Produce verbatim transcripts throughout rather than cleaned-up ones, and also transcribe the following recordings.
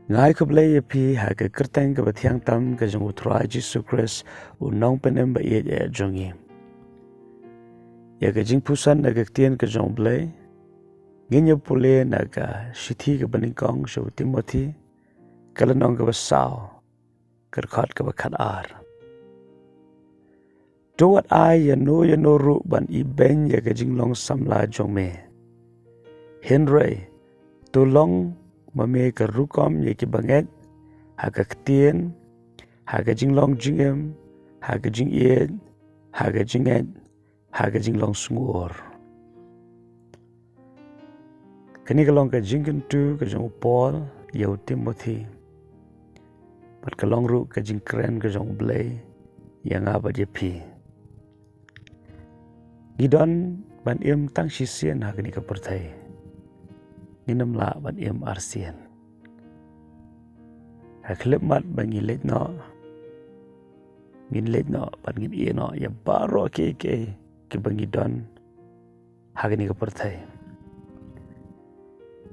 Nga ai khublei ïa phi ha ka kyrteng kaba thiang tam ka jong U Trai Jisu Khrist, U Nongpynim ba ïeit jong ngi. Ïa ka jingpuson na ka ktien ka jong U Blei ngin ïa pule na ka shithi kaba nyngkong sha u Timothi, ka lynnong kaba saw, ka dkhot kaba khatar. To wat ai ïano ïano ruh ban ibeiñ ïa ka jinglong samla jong me. Hynrei to long ma me ka rukom ïa ki bangeit, ha ka ktien, ha ka jinglong jingim, ha ka jingïeit, ha ka jingngeit, ha ka jinglong sngur. Kane ka long ka jingkyntu ka jong u Paul ïa u Timothi, bad ka long ruh ka jingkren ka jong U Blei ïa nga bad ïa phi. Ngi don ban im tang shisien ha kane ka pyrthei. Ngin ym lah ban im arsien. Ha khyllipmat ba ngi leit noh, ngin leit noh bad ngin ïeh noh ïa baroh kiei kiei kiba ngi don ha kane ka pyrthei.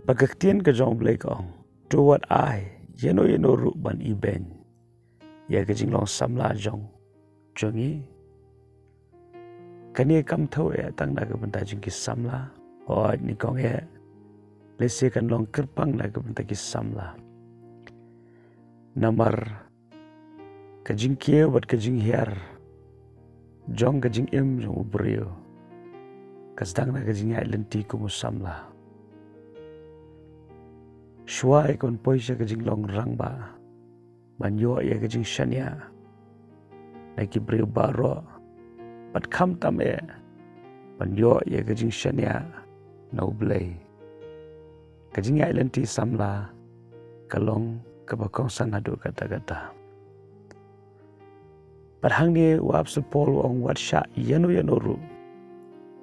Bad ka ktien ka jong U Blei ka ong, to wat ai ïano ïano ruh ban ibeiñ ïa ka jinglong samla jong jong ngi. Kane kam thew eh tang na ka bynta jong ki samla. Hooid, nyngkong eh, lehse kan long kyrpang na ka bynta ki samla. Namar ka jingkiew bad ka jinghiar jong ka jingim jong u briew ka sdang na ka jingïaid lynti kum u samla. Shuwa ïa kaban poi sha ka jinglong rangbah, ban ïoh ïa ka jingshaniah na ki briew baroh, bad khamtam eh ban ïoh ïa ka jingshaniah na U Blei, ka jingïaid lynti samla ka long kaba kongsan haduh katta katta. Bad hangne u Apostol Paul u ong, wat shah ïano ïano ruh,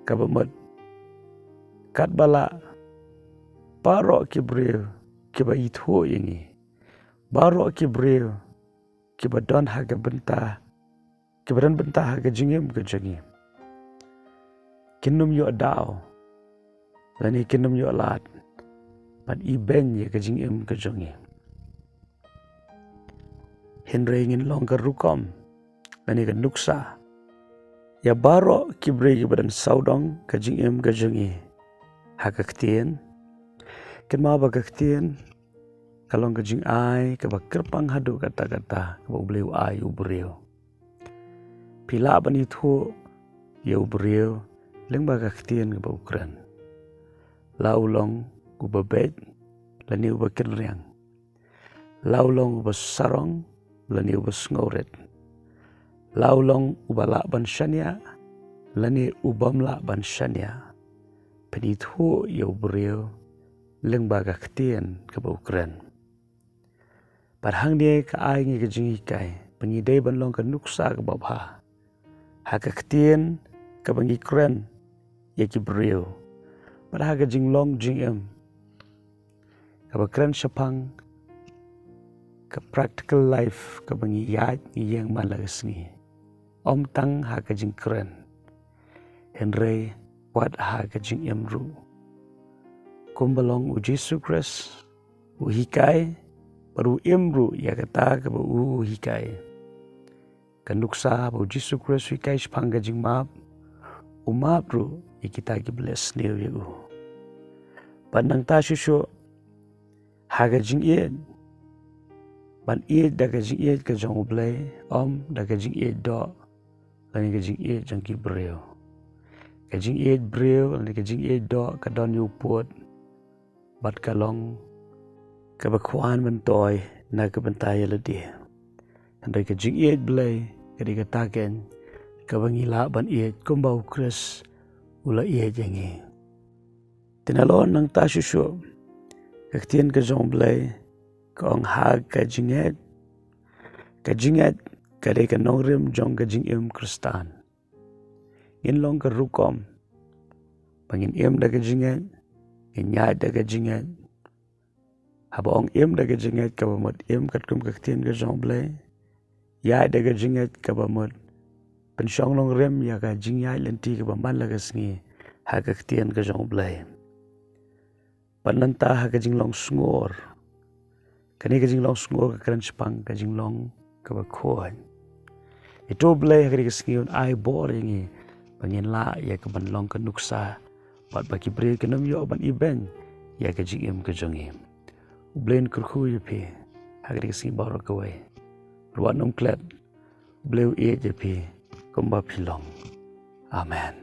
kaba mut katba lah baroh ki briew kiba ithuh ïa ngi, baroh ki briew kiba don ha ka bynta, kiba don bynta ha ka jingim ka jong ngi, kin ym ïoh daw lane kin ym ïoh lad ban ibeiñ ïa ka jingim ka jong ngi. Hynrei ngin long ka rukom lane ka nuksa ïa baroh ki briew kiba don sawdong ka jingim ka jong ngi ha ka ktien. Kynmaw ba ka ktien ka long ka jingai kaba kyrpang haduh katta katta kaba U Blei u ai ïa u briew. Phi lah ban ithuh ïa u briew lyngba ka ktien kaba u kren. La u long uba beit lane uba kynriang, la u long uba sarong lane uba sngewrit, la u long uba lah ban shaniah lane u bym lah ban shaniah, phin ithuh ïa u briew lyngba ka ktien kaba u kren. Bad hangne ka ai ngi ka jinghikai ba ngi dei ban long ka nuksa kaba bha ha ka ktien kaba ngi kren ïa ki briew, bad ha ka jinglong jingim kaba kren shaphang ka practical life kaba ngi ïaid ngi ïeng man la ka sngi. Ym tang ha ka jingkren, hynrei wat ha ka jingim ruh. Kumba long u Jisu Khrist u hikai bad u im ruh ïa kata kaba u hikai. Ka nuksa ba u Jisu Khrist u hikai shaphang ka jingmap, u map ruh ïa kita kiba leh sniew ïa u. Bad nangta shuh shuh ha ka jingïeit, ban ïeit da ka jingïeit ka jong U Blei, ym da ka jingïeit doh lane ka jingïeit jong ki briew. Ka jingïeit briew lane ka jingïeit doh ka don ïa u pud, bad ka long kaba kwah ban toi na ka bynta ïa lade. Hynrei ka jingïeit Blei ka dei kata keiñ kaba ngi lah ban ïeit kumba u Khrist u la ïeit ïa ngi. Te nalor nangta shuh shuh, ka ktien ka jong U Blei ka ong ha ka jingngeit. Ka jingngeit ka dei ka nongrim jong ka jingim Khristan. Ngin long ka rukom ba ngin im da ka jingngeit, ngin ïaid da ka jingngeit. Haba ong im da ka jingngeit kaba mut im katkum ka ktien ka jong U Blei, ïaid da ka jingngeit kaba mut pynshong nongrim ïa ka jingïaid lynti kaba man la ka sngi ha ka ktien ka jong U Blei. Bad nangta ha ka jinglong sngur, Kane ka jinglong sngur ka kren shaphang ka jinglong kaba khuid. Ïa to Blei ha kane ka sngi un ai bor ïa ngi ba ngin lah ïa ka ban long ka nuksa bad ba ki briew kin ym ïoh ban ibeiñ ïa ka jingim ka jong ngi. U Blei un kyrkhu ïa phi ha kane ka sngi baroh kawei. Ruh wat nym klet. U Blei u ïeit ïa phi kumba phi long. Amen.